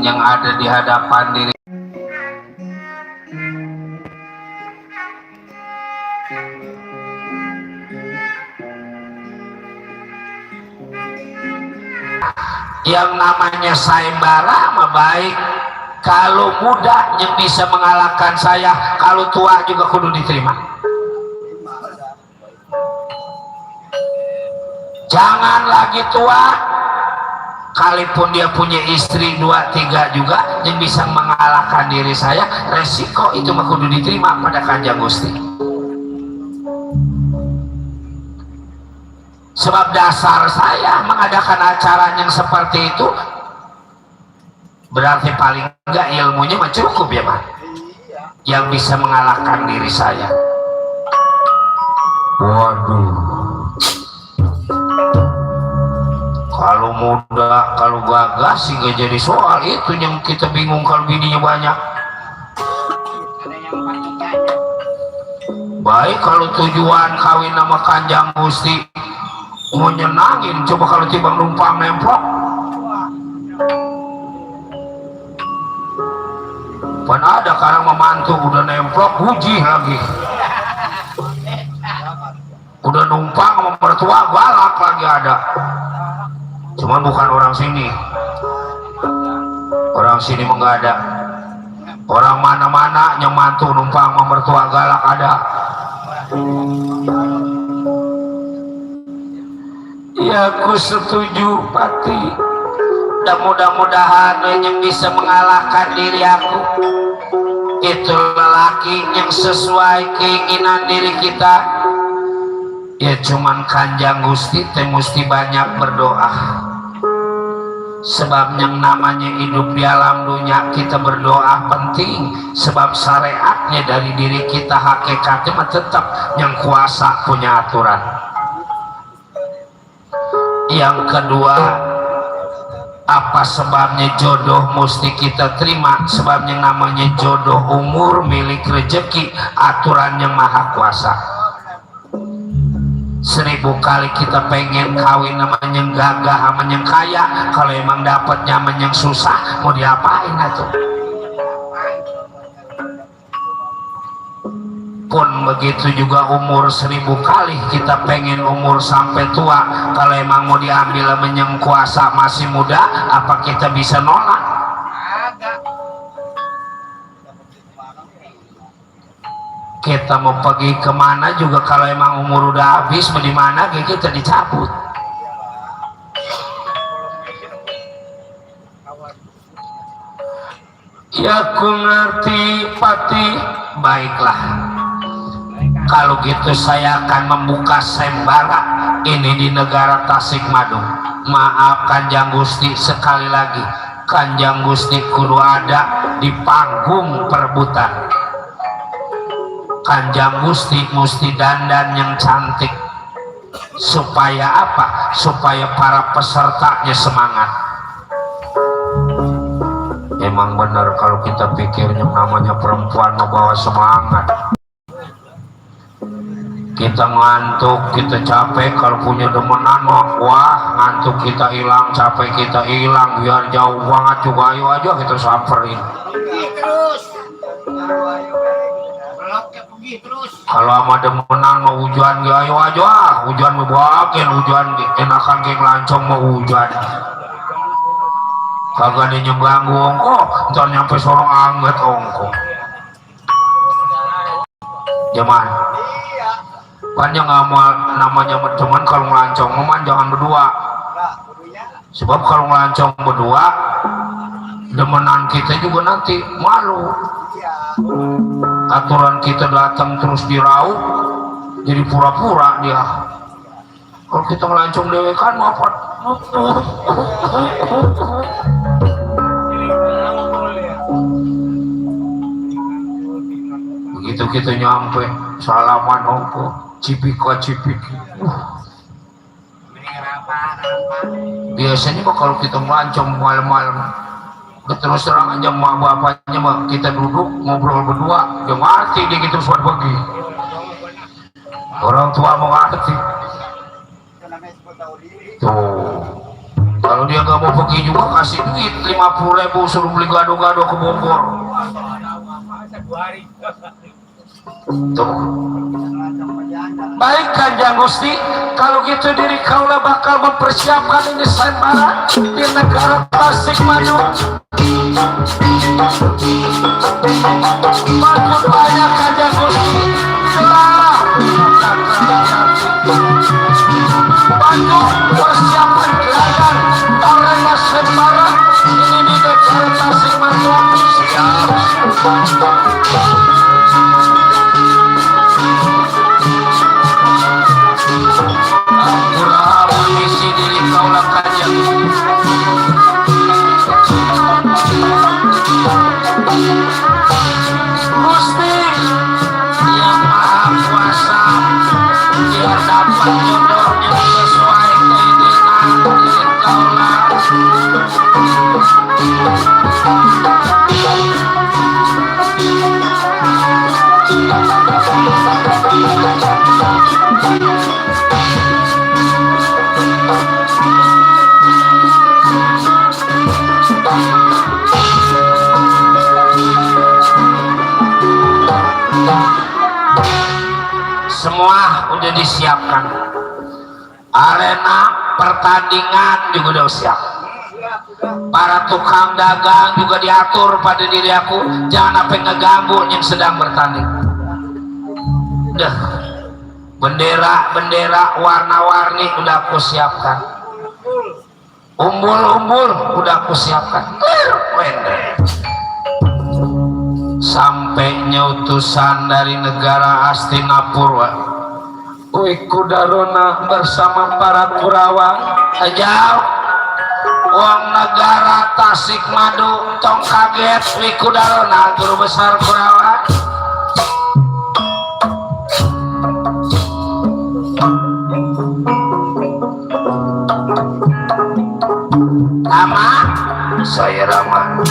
yang ada di hadapan diri. Yang namanya sayembara mah baik, kalau muda yang bisa mengalahkan saya, kalau tua juga kudu diterima. Jangan lagi tua, kalaupun dia punya istri 2-3 juga yang bisa mengalahkan diri saya, resiko itu mah kudu diterima pada Kanjeng Gusti. Sebab dasar saya mengadakan acara yang seperti itu berarti paling enggak ilmunya mah cukup ya Pak, yang bisa mengalahkan diri saya. Waduh, kalau muda, kalau gagas sih gak jadi soal. Itu yang kita bingung kalau bininya banyak. Baik kalau tujuan kawin sama Kanjeng Gusti mau nyenangin, coba kalau tiba numpang nemplok. Pan ada sekarang memantu udah nemplok puji lagi, udah numpang sama mertua galak lagi ada. Cuman bukan orang sini mah nggak ada. Orang mana-mana yang mantu numpang sama mertua galak ada. Ya aku setuju Pati, dan mudah-mudahan yang bisa mengalahkan diri aku itu lelaki yang sesuai keinginan diri kita. Ya cuman Kanjeng Gusti teh mesti banyak berdoa, sebab yang namanya hidup di alam dunia kita berdoa penting, sebab syariatnya dari diri kita hakikatnya mah tetap yang kuasa punya aturan. Yang kedua, apa sebabnya jodoh mesti kita terima? Sebab yang namanya jodoh umur milik rezeki aturan yang maha kuasa. 1000 kali kita pengen kawin sama yang gagah sama yang kaya, kalau emang dapatnya sama yang susah mau diapain atuh? Pun begitu juga umur 1000 kali kita pengen umur sampai tua, kalau emang mau diambil sama yang kuasa masih muda, apa kita bisa nolak? Kita mau pergi kemana juga kalau emang umur udah habis, mau dimana kita dicabut. Ya aku ngerti Pati, baiklah. Kalau gitu saya akan membuka sayembara ini di negara Tasikmadu. Maaf Kanjeng Gusti, sekali lagi Kanjeng Gusti kudu ada di panggung perebutan. Kanjeng Gusti mesti dandan yang cantik. Supaya apa? Supaya para pesertanya semangat. Emang benar kalau kita pikirnya namanya perempuan membawa semangat. Kita ngantuk, kita capek, kalau punya demenan wah ngantuk kita hilang, capek kita hilang, biar jauh banget juga ayo aja kita samperin. Kalau sama demenan mau hujan ya ayo aja, hujan mau bawakin hujan, enakan geng lancong mau hujan. Kagak ada yang ganggu ongko, ntar nyampe sorong angget ongko. Jaman panjang namanya cuman kalau ngelancong teman jangan berdua, sebab kalau ngelancong berdua demenan kita juga nanti malu. Aturan kita datang terus diraup jadi pura-pura dia. Kalau kita ngelancong dewe kan apa begitu kita nyampe salaman ongko cipika cipiki. Biasanya kalau kita melancong malam-malam terus terang aja mak bapaknya mah kita duduk ngobrol berdua, dia ngerti dia gitu suat pergi. Orang tua mau ngerti tuh Kalau dia nggak mau pergi juga kasih duit 50.000 suruh beli gado-gado ke Bogor. Tuh. Baik Kanjeng Gusti, kalau gitu diri kaulah bakal mempersiapkan ini sayembara di negara Tasikmadu. Matur banyak Kanjeng Gusti. Bantu persiapan gelaran arena sayembara ini di negara Tasikmadu. Siap. Mengisi diri kaulah Kanjeng Gusti yang Maha Kuasa, biar dapat jodoh yang sesuai keinginan diri kaulah. Semua udah disiapkan, arena pertandingan juga udah siap, para tukang dagang juga diatur pada diri aku, jangan sampai ngeganggu yang sedang bertanding. Udah bendera warna-warni udah aku siapkan, umbul-umbul udah aku siapkan, sampainya utusan dari negara Hastinapura, Wikudarona bersama para Kurawa ajau uang negara Tasikmadu tong kaget Wikudarona guru besar Kurawa. Rama, saya Rama.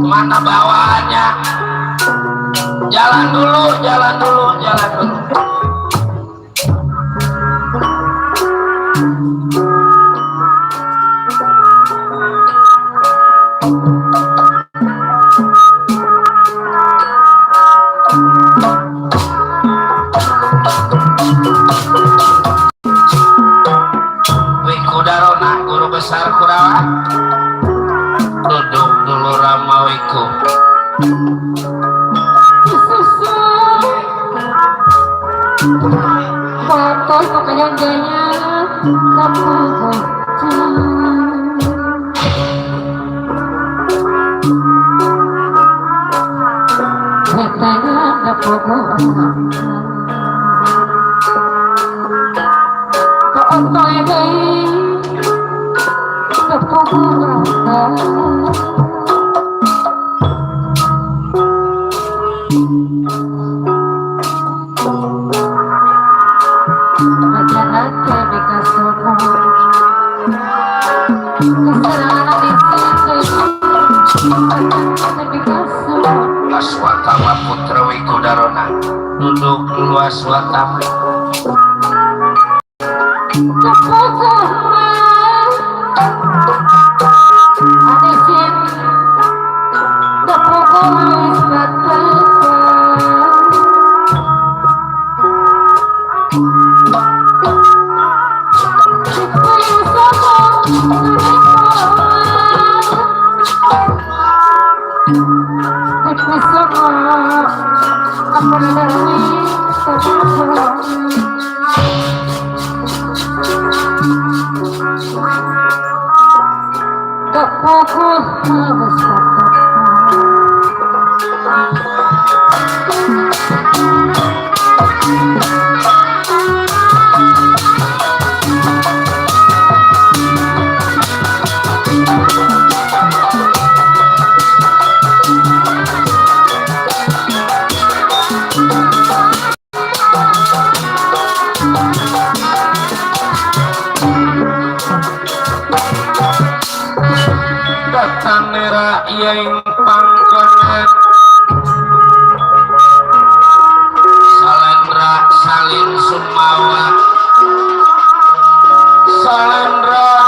Mana bawaannya? Jalan dulu. Wikudarona guru besar Kurawa. Duduk dulu Rama Wiku. Foto kayaknya katanya nggak pokok keontoy deh nggak pokok Aswatama Putra Wikudarona. Duduk dulu Aswatama. Tanera yang pangkonet Salendra Salin Sumawa Salendra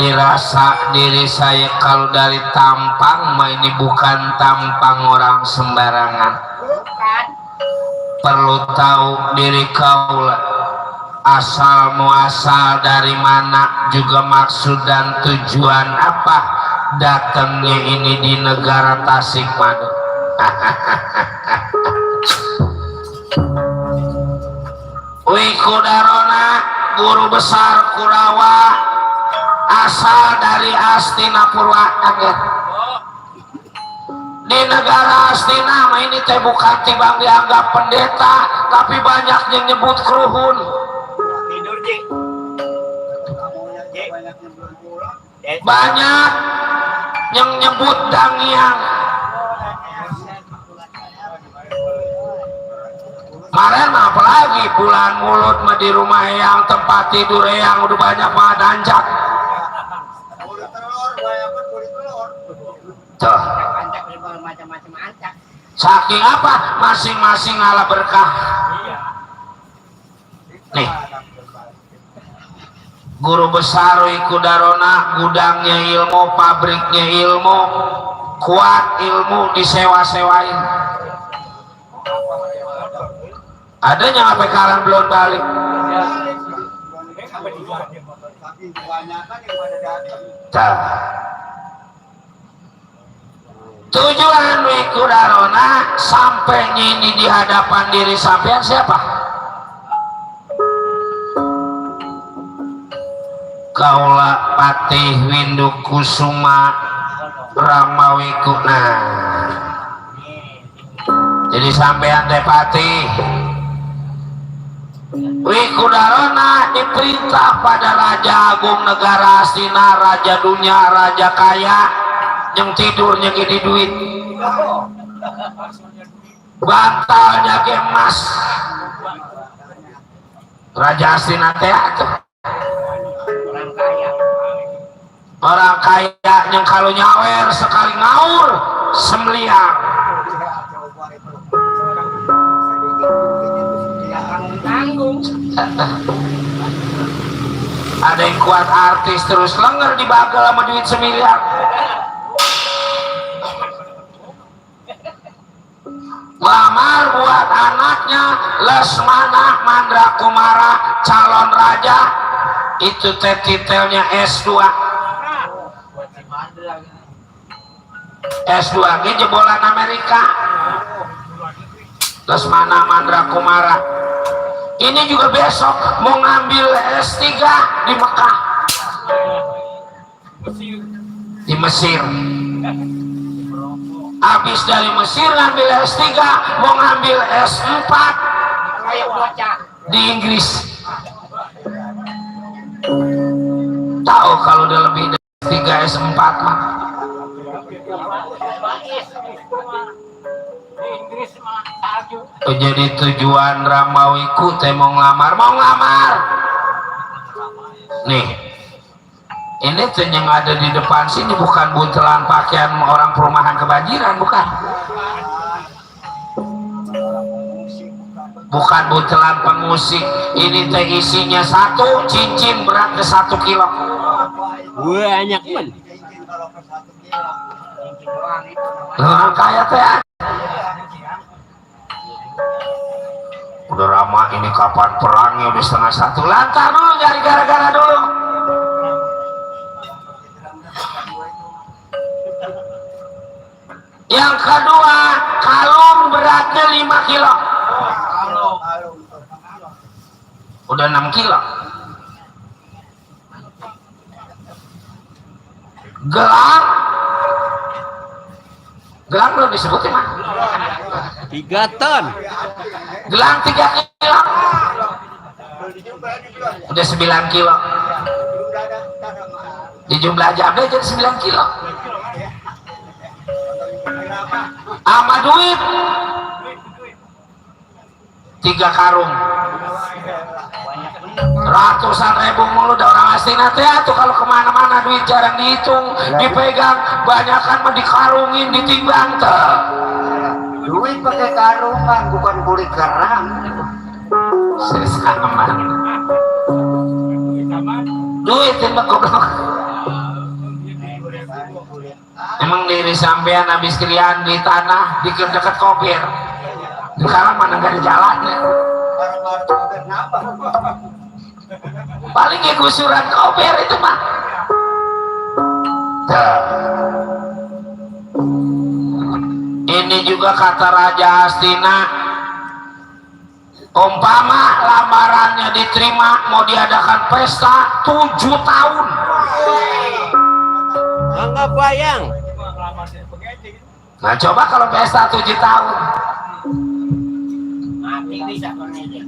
dirasa diri saya kalau dari tampang mah ini bukan tampang orang sembarangan. Perlu tahu diri kaula asal muasal dari mana, juga maksud dan tujuan apa datangnya ini di negara Tasikmadu. Wikudarona guru besar Kurawa asal dari Astina Purwakarta. Di negara Astina mah ini teh bukan tibang dianggap pendeta, tapi banyak yang nyebut keruhun. Banyak yang nyebut dangiang. Kemarin apalagi bulan mulut mah di rumah yang tempat tidur yang udah banyak banget anjak. Tuh. Saking apa? Masing-masing ngalah berkah. Nih. Guru besar Wikudarona, gudangnya ilmu, pabriknya ilmu, kuat ilmu disewa-sewain. Ada yang sampai sekarang belum balik. Nah. Tujuan Wikudarona sampai ini di hadapan diri sampean siapa? Kaula Patih Windu Kusuma Ramawiku. Nah, jadi sampean teh Patih Wikudarona diperintah pada Raja Agung Negara Astina, Raja Dunia, Raja Kaya yang tidurnya gede duit, bantalnya ge emas. Raja Astina teh orang kaya yang kalau nyawer sekali ngaur semeliang. Ada yang kuat artis terus lenger dibagel sama duit semiliar. Lamar buat anaknya Lesmana Mandrakumara calon raja, itu teh titelnya S2. S2 ini jebolan Amerika. Lesmana Mandrakumara ini juga besok mau ngambil S3 di Mekah, di Mesir. Habis dari Mesir ngambil S3 mau ngambil S4 di Inggris. Tahu kalau udah lebih dari 3 S4 mah jadi tujuan Ramawiku teh mau ngelamar. Nih, ini tuh yang ada di depan sini bukan buntelan pakaian orang perumahan kebanjiran, bukan. Bukan buntelan pengusik. Ini teh isinya satu cincin berat ke 1 kilo. Banyak men. Orang kaya teh. Udah ramah ini kapan perangnya udah 12:30. Lantar dulu, nyari gara-gara dulu. Yang kedua, kalung beratnya 5 kilo. Udah 6 kilo. Gelang belum disebutin mah. 3 ton. Gelang 3 kilo. Udah 9 kilo. Di jumlah jamnya jadi 9 kilo. Sama duit 3 karung. Ratusan ribu mulu dah orang Astina teh tuh, kalau kemana-mana duit jarang dihitung, dipegang, banyakan mah dikarungin, ditimbang tuh. Duit pakai karungan, bukan kulit kerang. Serius aman. Duit itu goblok. Emang diri sampean habis krian di tanah di dekat kopir. Sekarang mana gak ada jalannya. Paling ya gusuran kopir itu mah. Tuh. Ini juga kata Raja Hastina, umpama lamarannya diterima mau diadakan pesta 7 tahun. Anggap bayang. Nah coba kalau pesta 7 tahun. Mati bisa konenya.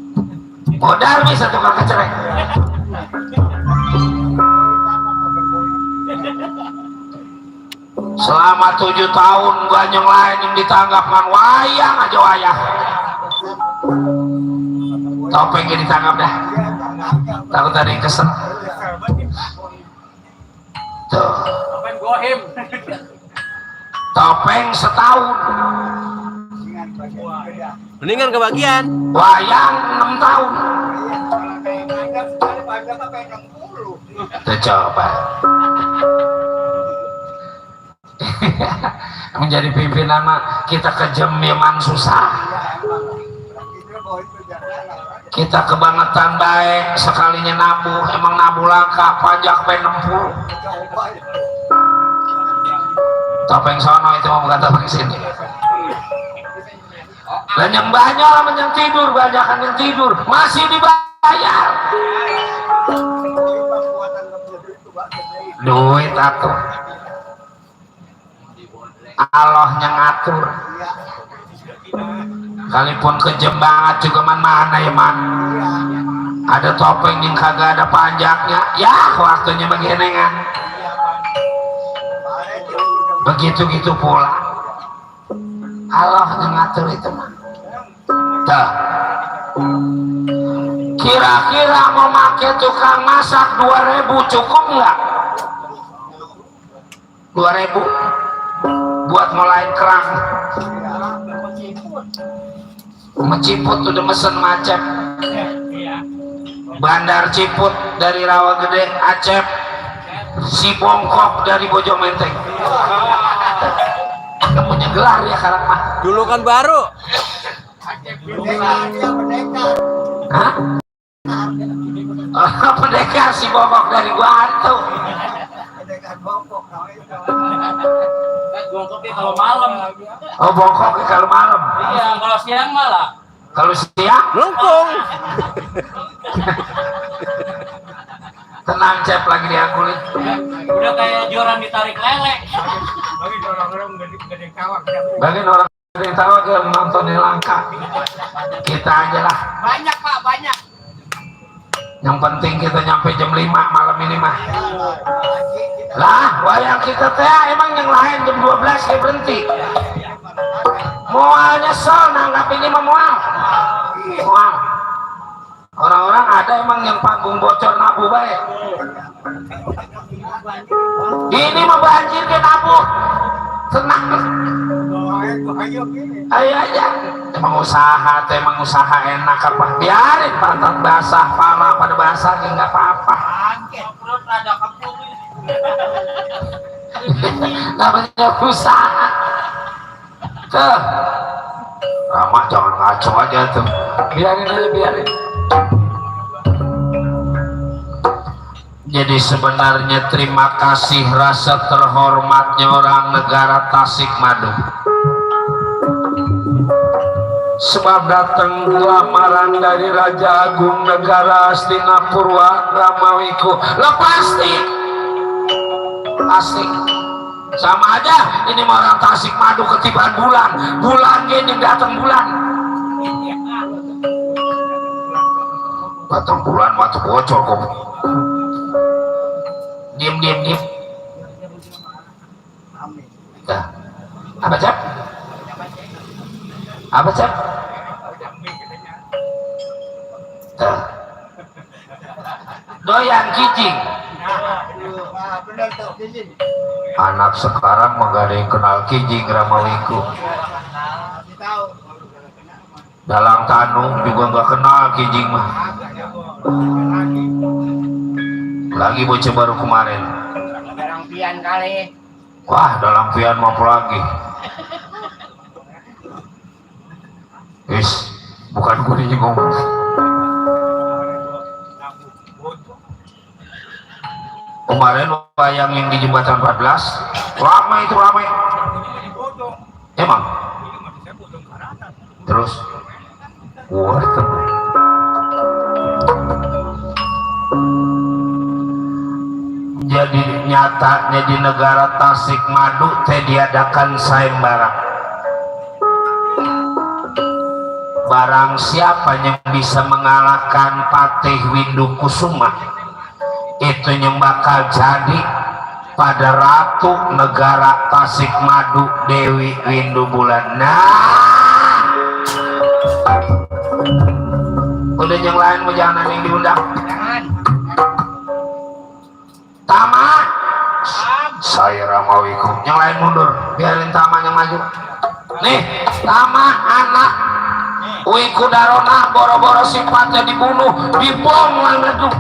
Modal bisa tukang kecerek. Selama 7 tahun ganyong lain yang ditanggapkan wayang aja wayang. Topengnya ditangkap dah. Takut ada yang kesel. Tuh. Topeng gohim. Topeng setahun. Mendingan kebagian. Wayang 6 tahun. Tuh coba. Menjadi pimpinan mah kita kejam memang susah. Kita kebangetan baik sekalinya nabuh, emang nabuh langka pajak pe 60. Topeng sono itu mau bukan topeng sini. Dan yang banyak lah yang tidur, banyakan yang tidur masih dibayar. Duit atuh. Allah yang ngatur. Kalipun kejem banget juga mana ya man. Ada topeng yang kagak ada pajaknya, ya waktunya begini kan. Begitu-gitu pula Allah yang ngatur itu mah. Tuh. Kira-kira mau pakai tukang masak 2.000 cukup nggak? 2.000 buat ngolain kerang. Ciput udah mesen macet. Bandar Ciput dari Rawagede, Acep, si Bongkok dari Bojomenteng. Gak punya gelar ya sekarang mah. Dulu kan baru. Hah? Oh, pendekar si Bongkok dari Guantu. Bongkoknya kalau malam. Oh, Bongkok kalau malam. Iya, kalau siang malah. Kalau siang Lengkung. tenang Cep lagi diangkulin. Udah kayak joran ditarik lele. Bagian orang yang tahu dia nontonnya langka. Kita aja lah. Banyak Pak, banyak. Yang penting kita nyampe jam 5 malam ini mah. Lah, wayang kita teh emang yang lain jam 12 dia berhenti. Mual nyesel nanggap ini mah mual. Mual. Orang-orang ada emang yang panggung bocor nabu baik. Ini mah banjir ke nabu. Tenang. Ayo aja. Emang usaha enak apa? Biarin pantat basah, pala pada basah nggak apa-apa. Perut ada kepung. Namanya usaha. Tuh. Ramah jangan ngaco aja tuh. Biarin aja, biarin. Jadi sebenarnya terima kasih rasa terhormatnya orang negara Tasikmadu. Sebab datang lamaran dari Raja Agung Negara Hastina Purwa Ramawiku. Lo pasti sama aja ini mah orang Tasikmadu ketiban bulan gini datang bulan. Datang bulan matu bocor kok. Diem. Dah. Apa Cep? Apa Cep? Dah. Doyan kijing. Anak sekarang mah gak ada yang kenal kijing Ramawiku. Dalang Tanung juga gak kenal kijing mah. Lagi bocah baru kemarin. Barang pian kali. Wah, dalam pian mau lagi. Wis, bukan gue ini ngomong. Kemarin bayang yang di jembatan 14, ramai itu ramai. Emang? Terus, wah, jadi nyatanya di negara Tasikmadu teh diadakan sayembara. Barang siapa yang bisa mengalahkan Patih Windu Kusuma, itu yang bakal jadi pada Ratu Negara Tasikmadu Dewi Windu Bulan. Nah, udah yang lain mau jangan yang diundang. Tama, saya Ramawiku. Yang lain mundur, biarin Tama yang maju. Nih, Tama anak Wiku Darona boro-boro sifatnya dibunuh, dibom langsung.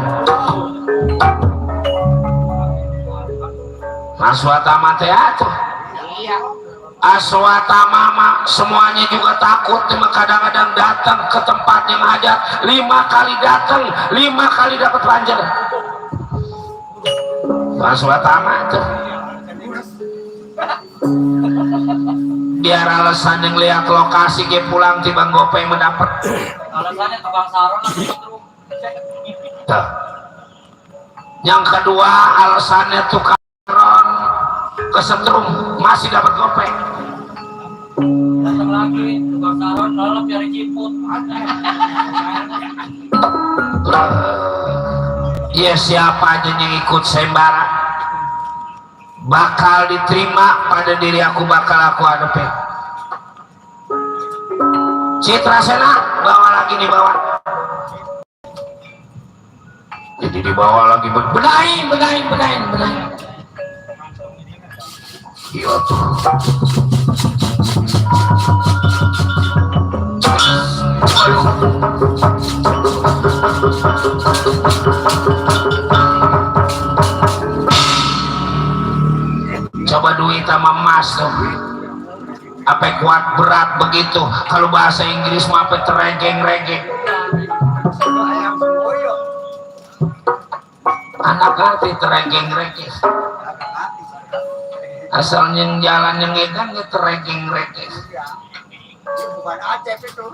Aswatama teh atuh. Aswatama mah semuanya juga takut, cuma kadang-kadang datang ke tempat yang hajat 5 kali datang, 5 kali dapat banjir. Aswatama tuh. Biar alasan yang lihat lokasi ke pulang tiba gopeng mendapat. Alasannya tukang saron Tuh. Yang kedua alasannya tukang saron kesetrum masih dapat gopeng. datang lagi tukang saron kalau biar jiput. Ya siapa aja yang ikut sembara bakal diterima pada diri aku, bakal aku hadapin. Citra Sena bawa lagi di bawah, jadi dibawa lagi benahin. Iya tuh. Coba duit sama emas tuh, apa kuat berat begitu. Kalau bahasa Inggris mah apa terengeng-rengeng. Anak hati terengeng-rengeng. Asal yang jalan yang edan ya terengeng-rengeng. Bukan Aceh itu.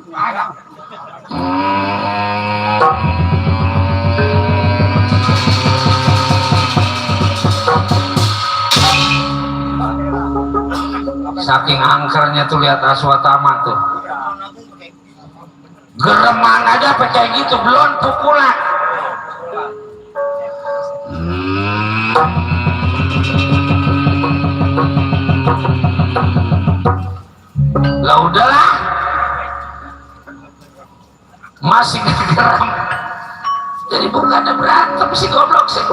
Saking angkernya tuh lihat Aswatama tuh, geremang aja kayak gitu, belum pukulan. Lah udahlah, masih geram. Jadi bukannya berantem si goblok sih.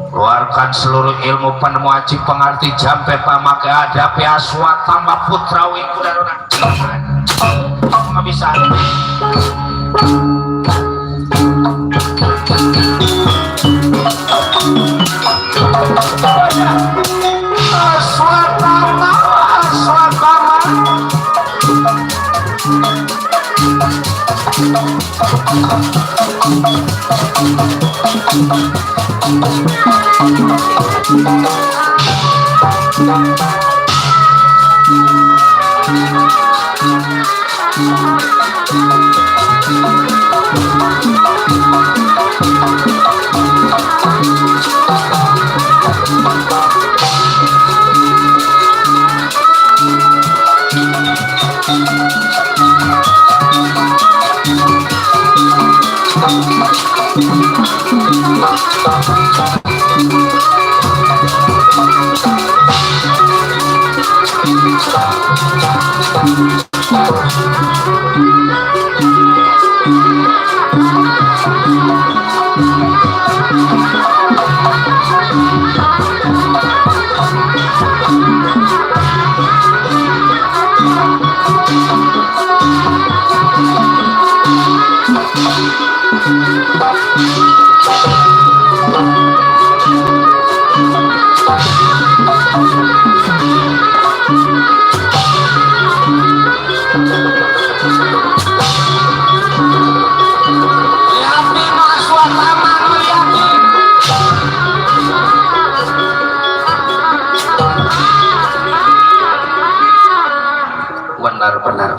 Keluarkan seluruh ilmu penemu aji pengerti jampe pamake hadapi Aswatama putra Wiku Darona. Nggak bisa. Aswatama.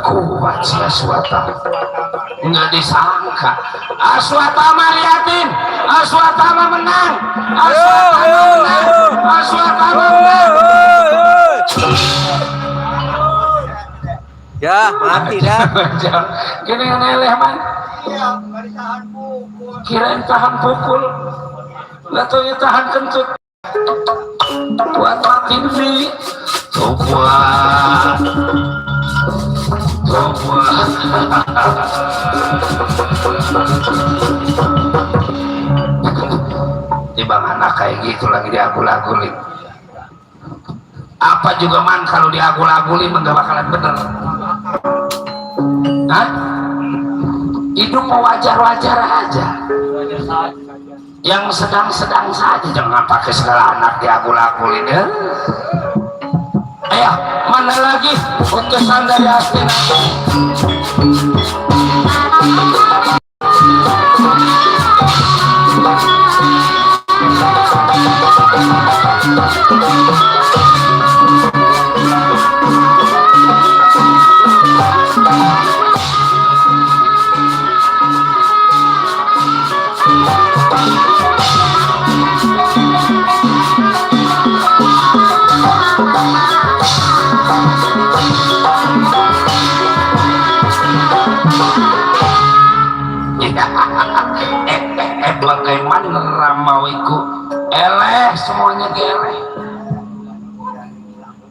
kuat si Aswata, nggak disangka Aswatama liatin, Aswatama menang, Aswatama menang, Aswatama menang. Ya, mati dah. Kini yang neleh man, kirain tahan pukul, latonya tahan kentut, buat mati demi, coba. Tibang anak kayak gitu lagi diagul-agulin. Apa juga man kalau diagul-agulin nggak bakalan bener. Hah? Hidup mau wajar-wajar aja. Yang sedang-sedang saja, jangan pakai segala anak diagul-agulin ya. Ayo, mana lagi utusan dari Astina? Bagaimana ramawiku eleh semuanya eleh.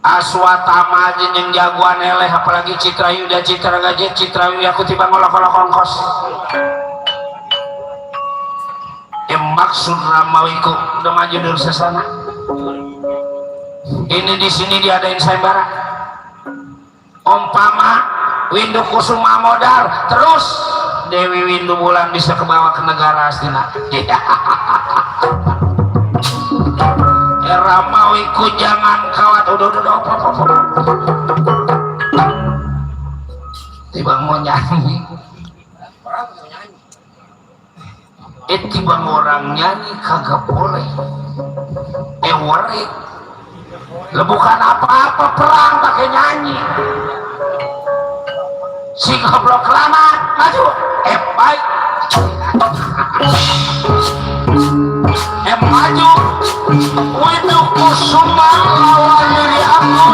Aswatama aja yang jagoan eleh, apalagi Citra Yuda, Citra Gajah, Citra Yuda aku tiba ngolok-olok ongkos. Maksud ramawiku udah maju dari sesana. Ini di sini diadain sayembara. Umpama Windu Kusuma modal terus Dewi Windu Bulan bisa kebawa ke negara Astina. Ramawiku jangan kawat, udah tiba mau nyanyi, tiba orang nyanyi kagak boleh, warik, bukan apa-apa perang pakai nyanyi. Si goblok lama maju, baik, maju, Windu Kusuma lawan diri aku.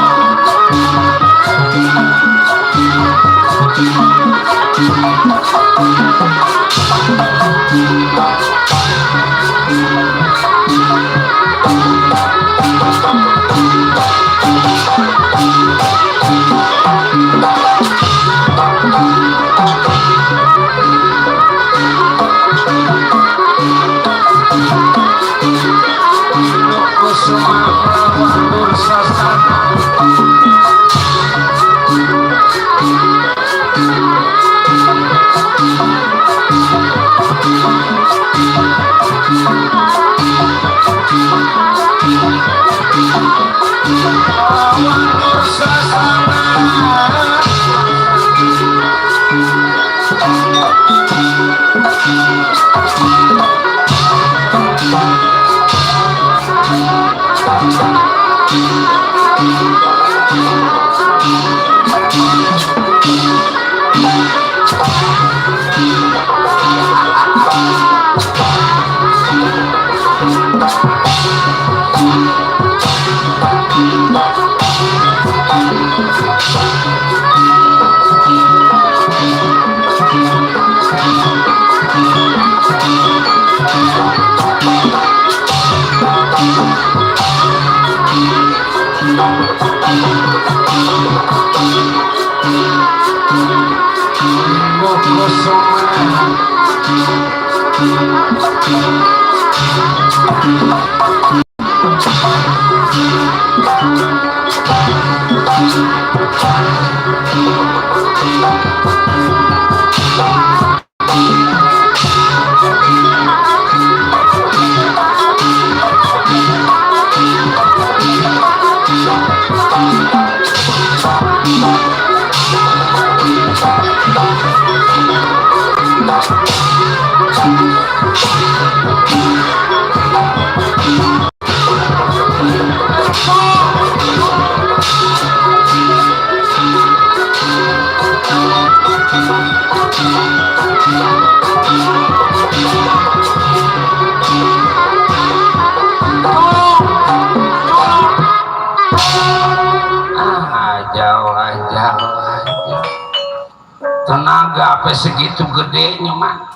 kagak apa segitu gedenya mah.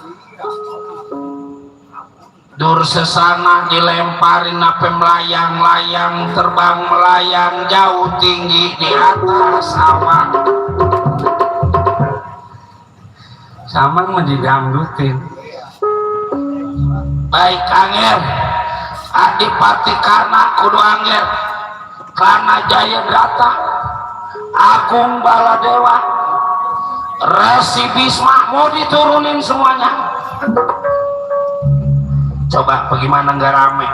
Dur sesana dilemparin apa melayang-layang, terbang melayang jauh tinggi di atas awan. Sama mau didangdutin. Baik Anger, Adipati Karna kudu Anger, Karna Jaya Drata, Agung Baladewa, Resi Bisma mau diturunin semuanya. Coba bagaimana nggak rame?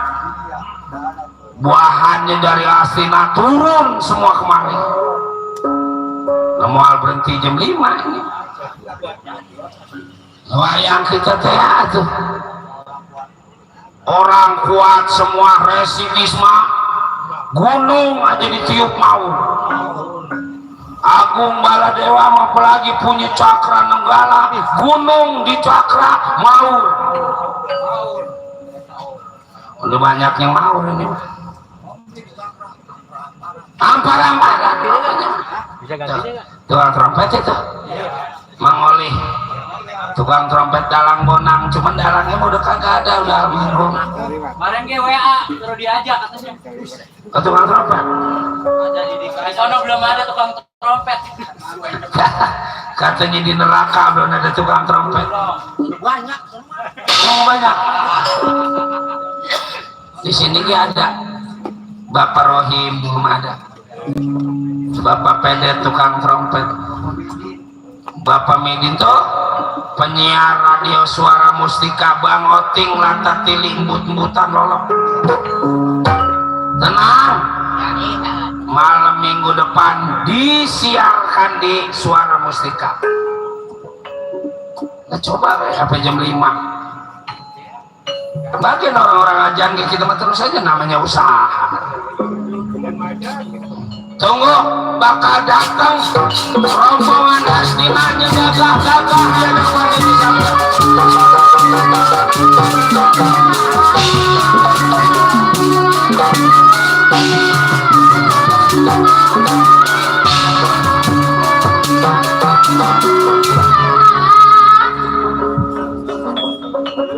Buahannya dari Astina turun semua kemari. Nggak mau berhenti jam 5 ini. Wayang kita tuh orang kuat semua, Resi Bisma, gunung aja ditiup mau. Agung Baladewa mah apalagi punya cakra nenggala, gunung di cakra mau. Udah banyak yang mau ini. Ampar-amparan. Bisa ganti nggak? Tukang trompet itu, Mang Oli. Tukang trompet dalang bonang, cuman dalangnya udah kagak ada, udah almarhum. Kemarin ge WA terus diajak katanya. Ke tukang trompet. Ada di sono belum ada tukang trompet. Katanya di neraka belum ada tukang trompet. Banyak. Oh, banyak. Di sini gak ada. Bapak Rohim belum ada. Bapak Pedet tukang trompet. Bapak Medinto penyiar radio suara mustika, Bang Oting lantat tiling but-butan lolok. Tenang, malam minggu depan disiarkan di suara mustika. Nah, coba apa jam 5. Bagian orang-orang ajan kita mah terus aja namanya usaha. Tunggu, bakal datang rombongan Astinanya gagah-gagah yang pada di sana.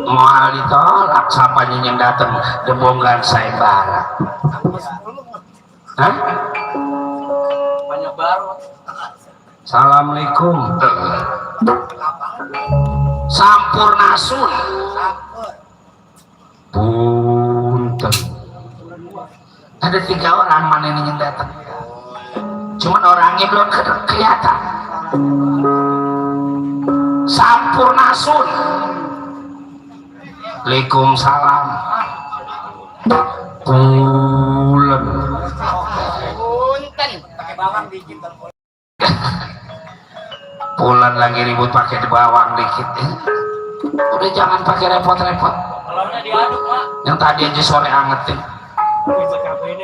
Mau ditolak sapanya yang datang debonggan saya barat. Hah? Banyak baru. Assalamualaikum. Sampurnasun. Punten. Ada 3 orang mana ini yang datang. Cuman orangnya belum kelihatan. Sampurnasun. Waalaikumsalam. Pulen. Punten pakai bawang dikit. Pulen lagi ribut pakai bawang dikit. Udah jangan pakai repot-repot. Telurnya diaduk, Pak. Yang tadi aja sore angetin.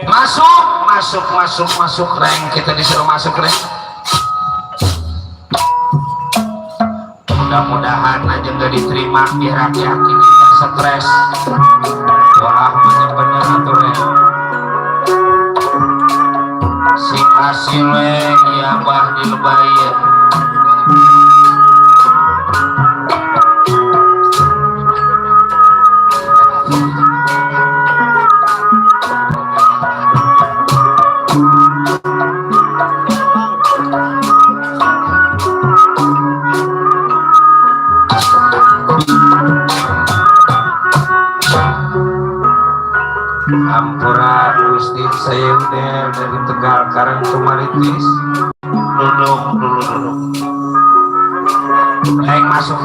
Masuk, Reng. Kita disuruh masuk, Reng. Mudah-mudahan aja nggak diterima, biar hati-hati kita stres. Wah, bener-bener atuh, Reng. Si asileng ya bah di lebaya. Ampura Gusti, saya udah dari Tegal Karang Tumaritis. Duduk. Reng masuk.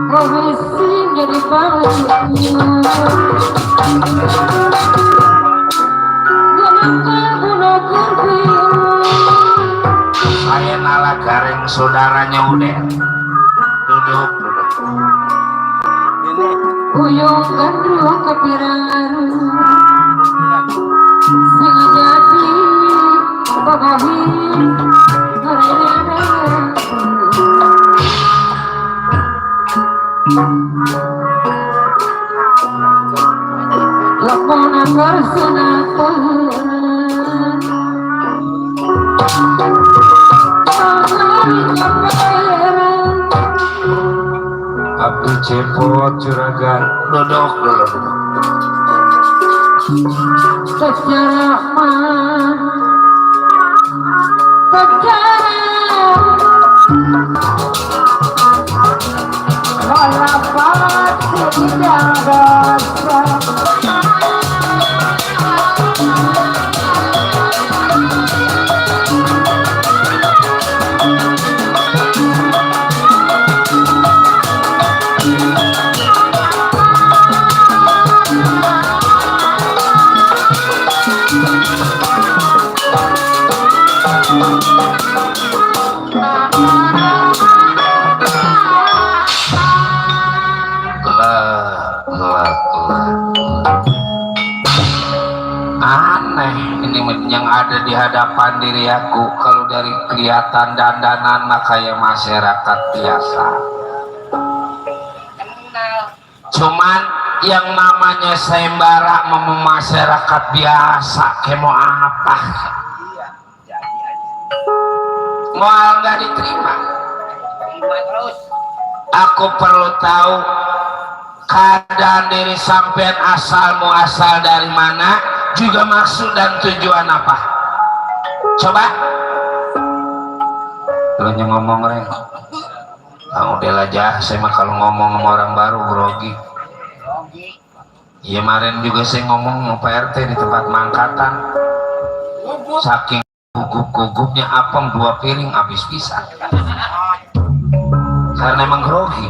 Profesi jadi panglima. Saya nala gareng saudaranya udah. Duduk. Uyung gandrung kepirangan sing jadi babahi ngarere manggar sunatan Abdi cepot juragan duduk dulu secara mah walapat tidak dosa aneh ini yang ada di hadapan diri aku. Kalau dari kelihatan dandanan mah kayak masyarakat biasa, cuman yang namanya sayembara mau masyarakat biasa kayak mau apa, mau nggak diterima. Aku perlu tahu keadaan diri sampean, asal muasal dari mana, juga maksud dan tujuan apa. Coba lu ngomong Reng. Udah aja, saya mah kalau ngomong sama orang baru grogi. Iya kemarin juga saya ngomong sama Pak RT di tempat mangkatan, saking gugup-gugupnya apem 2 piring habis bisa karena emang grogi.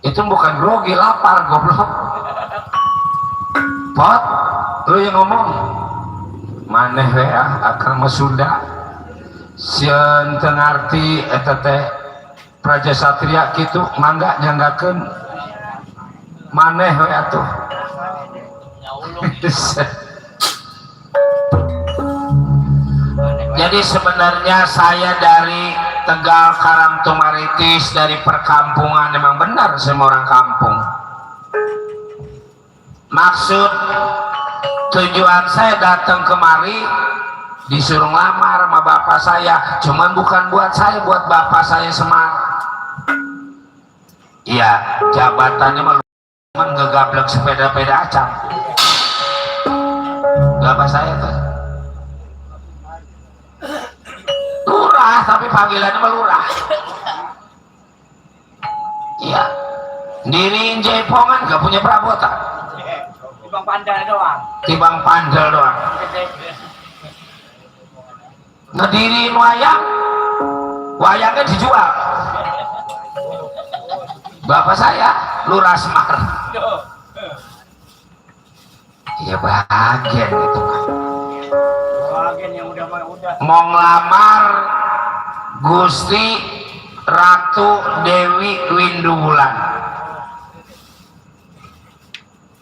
Itu bukan grogi, lapar goblok. Pot, lu yang ngomong maneh ya akan Sunda sieun teu ngarti eta teh Praja Satria kitu mangga nyanggakeun maneh we atuh. Jadi sebenarnya saya dari Tegal Karangtumaritis, dari perkampungan. Memang benar semua orang kampung. Maksud tujuan saya datang kemari disuruh ngelamar sama bapak saya, cuman bukan buat saya, buat bapak saya Semar. Iya, jabatannya mah ngegablek sepeda-peda acang. Bapak saya tuh lurah, tapi panggilannya mah lurah. Iya, diriin jaipongan gak punya perabotan, Bang Pandal doang. tibang pandel doang. Ngediriin wayang, wayangnya dijual. Bapak saya lurah Semar. Iya bahagia gitu kan. Bagian yang udah Mau ngelamar Gusti Ratu Dewi Winduwulan.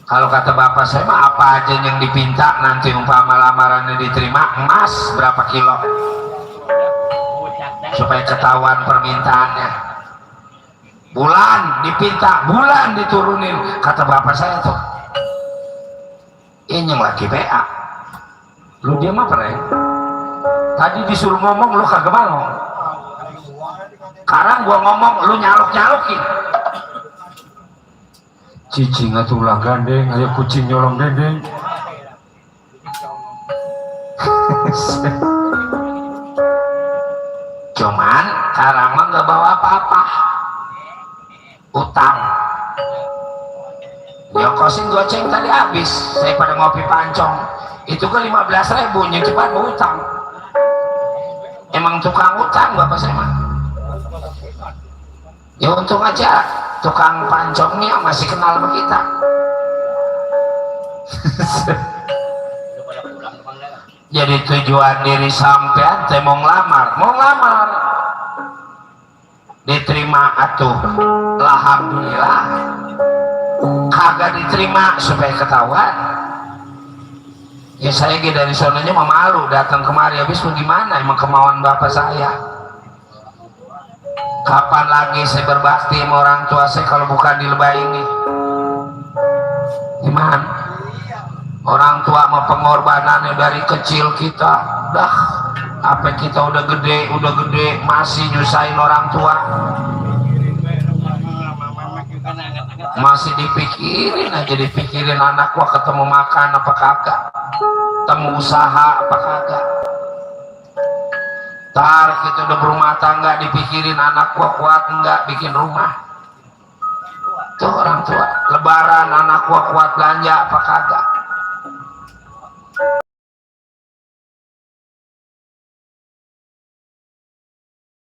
Kalau kata bapak saya mah apa aja yang dipinta, nanti umpama lamarannya diterima, emas berapa kilo supaya ketahuan permintaannya. Bulan dipinta, bulan diturunin. Kata bapak saya tuh, ini yang lagi PA. Lu dia mah pernah tadi disuruh ngomong lu kagak mau. Sekarang gua ngomong lu nyaluk-nyalukin. Cicing atuh ulah gandeng, aya kucing nyolong dendeng. Cuman sekarang mah nggak bawa apa-apa, utang. Nyokosin goceng tadi habis, saya pada ngopi pancong. Itu ke 15.000 yang cepat utang. Emang tukang utang bapak saya mah. Ya untung aja tukang pancongnya masih kenal sama kita. Jadi tujuan diri sampean teh mau ngelamar, diterima atuh, alhamdulillah. Kagak diterima supaya ketahuan. Ya saya dari sononya mah malu datang kemari, habis gimana, emang kemauan bapak saya. Kapan lagi saya berbakti sama orang tua saya kalau bukan di lebah ini? Gimana? Orang tua mau pengorbanannya dari kecil kita, dah apa kita udah gede masih nyusahin orang tua, masih dipikirin anak gua ketemu makan apa kagak, ketemu usaha apa kagak. Tar kita udah berumah tangga dipikirin anak gua kuat enggak bikin rumah. Tuh orang tua, lebaran anak gua kuat belanja apa kagak.